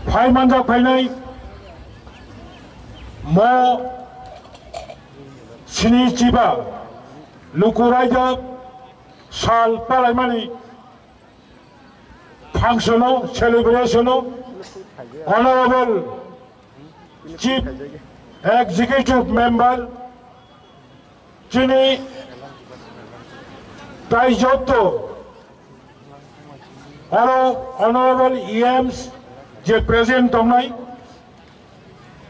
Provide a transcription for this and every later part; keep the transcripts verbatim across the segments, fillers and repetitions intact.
Phai manjak phainai mo sini chiba luku raida sal palaimani function o, celebration o, Honorable Chief Executive Member, chini tai jotto oro Honorable E Ms je present tongnai,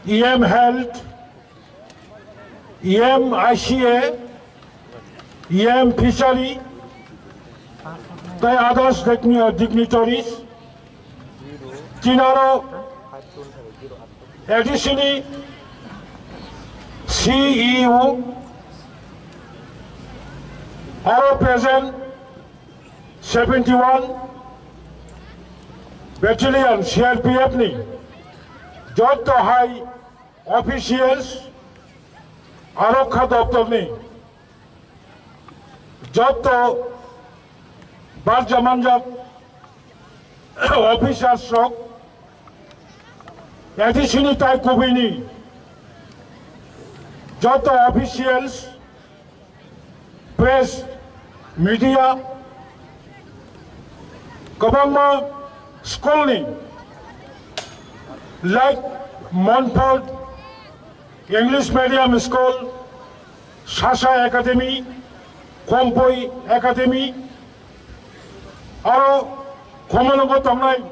E M Health, E M I C A, E M Fishery, tai others digni-, dignitaries, chini oro A D C ni C E O, oro present seventy one Battalion C R P F ni jotto hai officials, arokha doptor ni jotto barja manjak officers rok, A D C ni tai kubui ni jotto officials, press, media, kwbangma school ni, like Montfort English Medium School, Sasa Academy, Kompoi Academy, aro Khumulwngo tongnai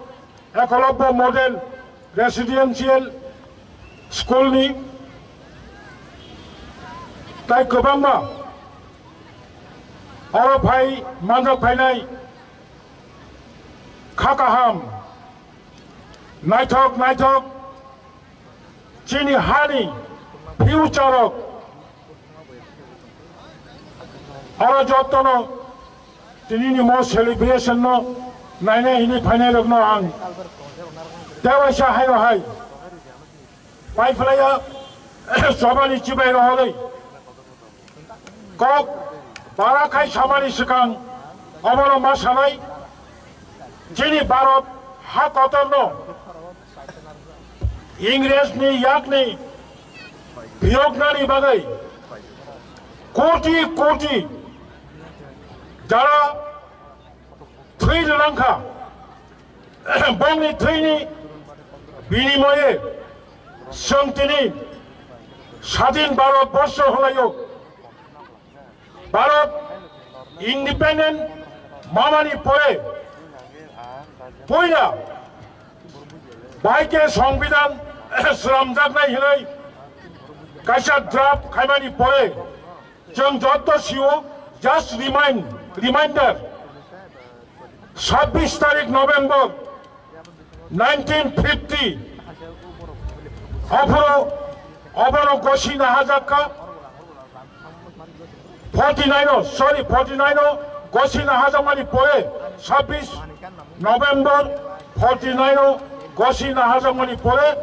Ekolobya Model Residential School ni tai kwbangma oro phai manjak phainai kha kaham, naithok naithok chini hani future rok. Oro jottono tinini mo celebration no naina hini phainai rokno ang tewaisa hairo hai paiphlaiya chobani chibai rohorwi kok bara khai samani swkang obono ma sanai chini Bharat ha kotorno Ingres ni yak ni phiyoknani bagwi koti koti jara thwi rwlang kha, bongni thwini binimoye chwng tini sadin Bharat borsho hwlaio. Bharat independent mamani pore puila bai khe Songbidan slamjaknai hinwi kaisa draft khaimani pore chwng jotto sio just remind, reminder, sabbish tarik November nineteen fifty, aphuru obono gosi nahajak kha, forty nine o, sorry, forty nine o gosi nahajakmani pore, sabbish November forty nine o gosi nahajakmani pore,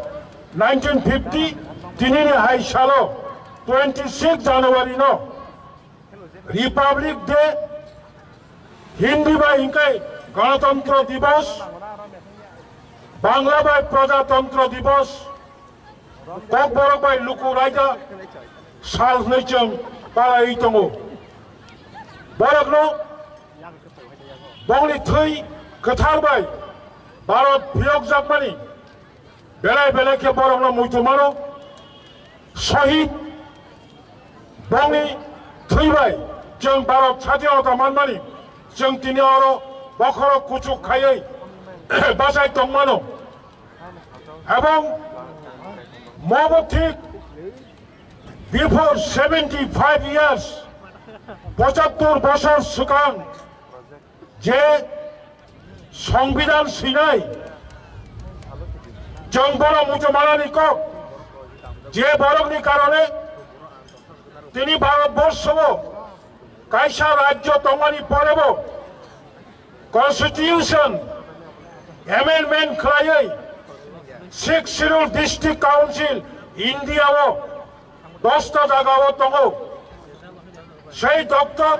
nineteen fifty, tinini hai salo twenty six January no Republic Day, Hindi bai hingkai Ganatantro Divas, Bangla bai Prajatantro Divas, Kokborok bai Luku Raida sal hwnwi chwng palaiwi tongo. Borokno bongni thwi kwthar bai Bharat phiyokjakmani belai belai khe borokno muitu mano. Sohid bongni thwi bai chwng Bharat sadinota manmani chwng tini oro bokhorok kuchuk khaiwi bachai tongmano. Ebong mobo thik before seventy five years, pochattor bosor swkang je Songbidan swinai, chwng bono muchung manani kok, je borokni karone tini Bharat borsho o kaisa rajyo tongmani porebo constitution amendment khlaiwi Sixth Schedule District Council India o dosta jaga o tongo. Sei Doctor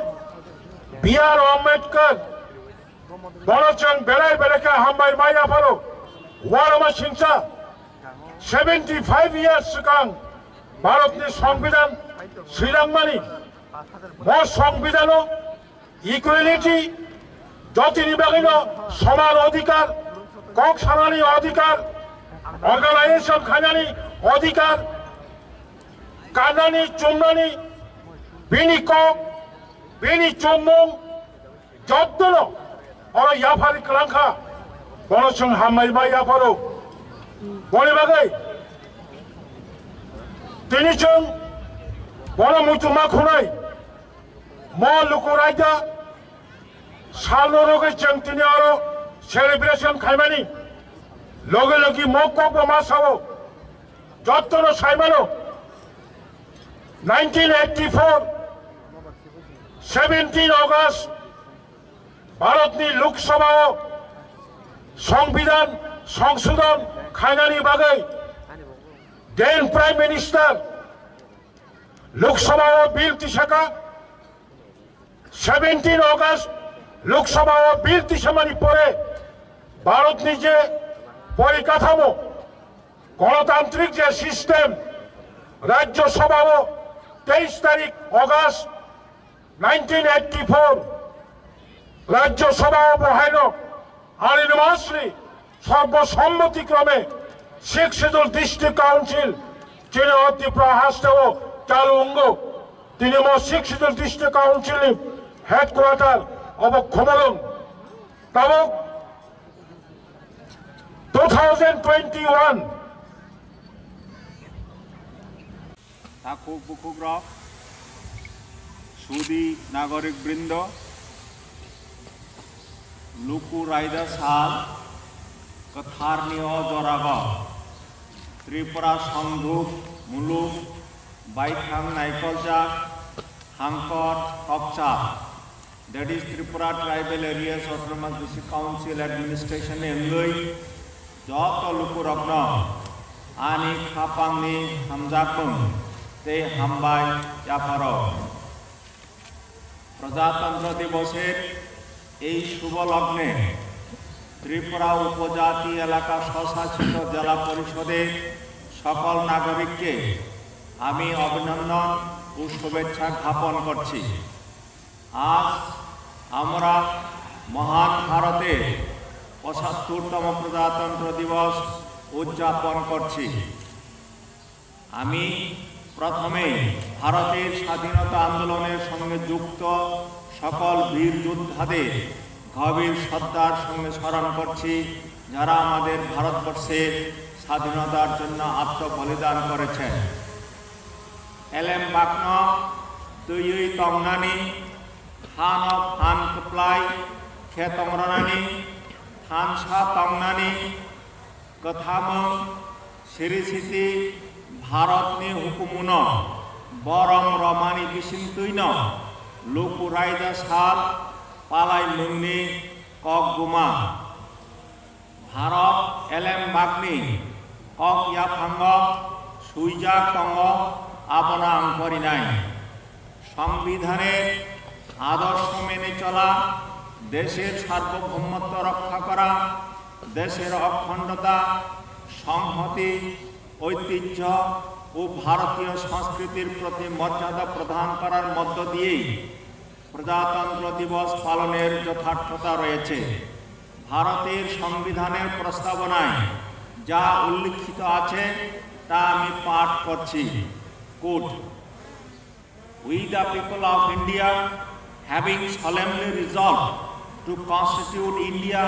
B R Ambedkar, bono chwng belai belai khe hambai mai yapharo. Uarama singcha seventy five years swkang Bharatni Songbidan swilangmani, bo Songbidano equality, jotini bagwino soman odhikar, kok sanani odhikar, organization khainani odhikar, kannani chumnani, bini kok, bini chummung, jottono oro yaphari kwlangkha, bono chwng hambai ma yapharo. Boni bagwi tini chwng bono muitu ma khunai, mo luku raida salno rogwi chwng tini oro celebration khaimani loge loge mo kokbo ma sao, jottono saimano nineteen eighty four seventeen August Bharatni Lok Sabhao Songbidan Songshodhon khainani bagwi then Prime Minister Lok Sabhao bill tisaka, seventeen August Lok Sabhao bill tisamani pore Bharatni je porikathamo, gonotantrik je system, Rajya Sabhao teis tarik August nineteen eighty four Rajya Sabhao bohaino unanimously sorbosommoti krome Sixth Schedule District Council chini o Tripura hasteo chalu wngo. Tini mo Sixth Schedule District Council ni headquarter obo Khumulwng. Tabuk two thousand twenty-one Takhuk bukhukrok, sudi nagorik brindo, luku raida sal kwtharni o jorago Tripura Songduk muluk baithang naikoljak hangkor kokcha, that is Tripura Tribal Areas Autonomous District Council Administration ni wngwi joto lukurokno ani khapangni hamjakmung tei hambai yapharo. প্রজাতন্ত্র দিবসের এই শুভ লগ্নে ত্রিপুরা উপজাতি এলাকা স্বশাসিত জেলা পরিষদের সকল নাগরিককে আমি অভিনন্দন ও শুভেচ্ছা জ্ঞাপন করছি। আজ আমরা মহান ভারতের পঁচাত্তরতম প্রজাতন্ত্র দিবস উদযাপন করছি। আমি প্রথমে ভারতের স্বাধীনতা আন্দোলনের সঙ্গে যুক্ত সকল বীর যোদ্ধাদের গভীর শ্রদ্ধার সঙ্গে স্মরণ করছি, যারা আমাদের ভারতবর্ষের স্বাধীনতার জন্য আত্মবলিদান করেছেন। Elem bakno twiwi tongnani, phano phan kwplai khe tongranani, thansa tongnani, kwthamung siri siti Bharatni hukumuno borom romani bisingtwino luku raida sal palaimungni kok buma. Bharat elem bagni kok yaphango swijak tongo, abono ang porinai. সংবিধানের আদর্শ মেনে চলা, দেশের সার্বভৌমত্ব রক্ষা করা, দেশের অখণ্ডতা, সংহতি, ঐতিহ্য ও ভারতীয় সংস্কৃতির প্রতি মর্যাদা প্রদান করার মধ্য দিয়েই প্রজাতন্ত্র দিবস পালনের যথার্থতা রয়েছে। ভারতের সংবিধানের প্রস্তাবনায় যা উল্লিখিত আছে তা আমি পাঠ করছি। Quote, We, the people of India, having solemnly resolved to constitute India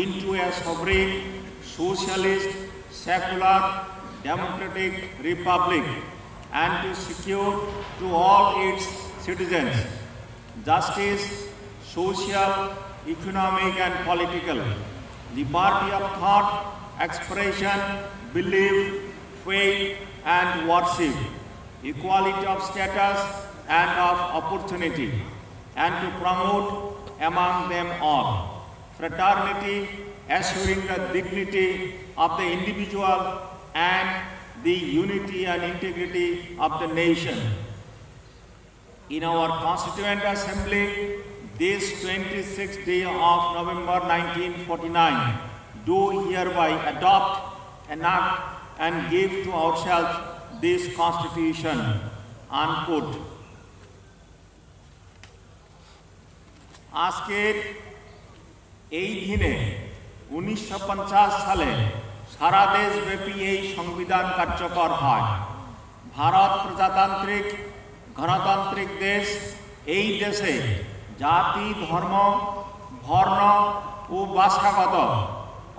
into a sovereign, socialist, secular, democratic republic and to secure to all its citizens justice, social, economic, and political, liberty of thought, expression, belief, faith, and worship, equality of status and of opportunity, and to promote among them all fraternity, assuring the dignity of the individual and the unity and integrity of the nation. In our Constituent Assembly, this twenty-sixth day of November nineteen forty-nine, do hereby adopt, enact, and give to ourselves this Constitution, unquote. আজকের এই দিনে উনিশশো পঞ্চাশ সালে সারা দেশব্যাপী এই সংবিধান কার্যকর হয়। ভারত প্রজাতান্ত্রিক গণতান্ত্রিক দেশ। এই দেশে জাতি, ধর্ম, বর্ণ ও ভাষাগত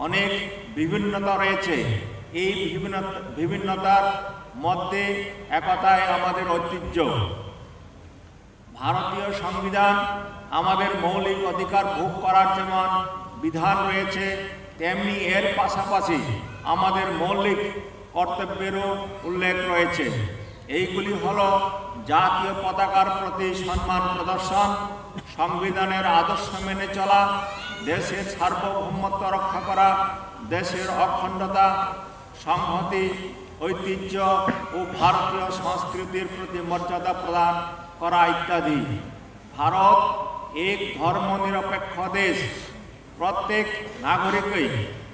অনেক বিভিন্নতা রয়েছে। এই বিভিন্ন, বিভিন্নতার মধ্যে একতাই আমাদের ঐতিহ্য। ভারতীয় সংবিধান আমাদের মৌলিক অধিকার ভোগ করার যেমন বিধান রয়েছে, তেমনি এর পাশাপাশি আমাদের মৌলিক কর্তব্যেরও উল্লেখ রয়েছে। এইগুলি হল জাতীয় পতাকার প্রতি সম্মান প্রদর্শন, সংবিধানের আদর্শ মেনে চলা, দেশের সার্বভৌমত্ব রক্ষা করা, দেশের অখণ্ডতা, সংহতি, ঐতিহ্য ও ভারতীয় সংস্কৃতির প্রতি মর্যাদা প্রদান করা ইত্যাদি। ভারত এক ধর্মনিরপেক্ষ দেশ। প্রত্যেক নাগরিকই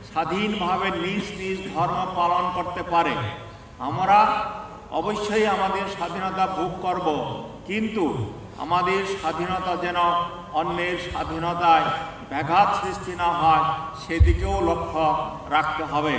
স্বাধীনভাবে নিজ নিজ ধর্ম পালন করতে পারে। আমরা অবশ্যই আমাদের স্বাধীনতা ভোগ করব, কিন্তু আমাদের স্বাধীনতা যেন অন্যের স্বাধীনতায় ব্যাঘাত সৃষ্টি না হয়, সেদিকেও লক্ষ্য রাখতে হবে।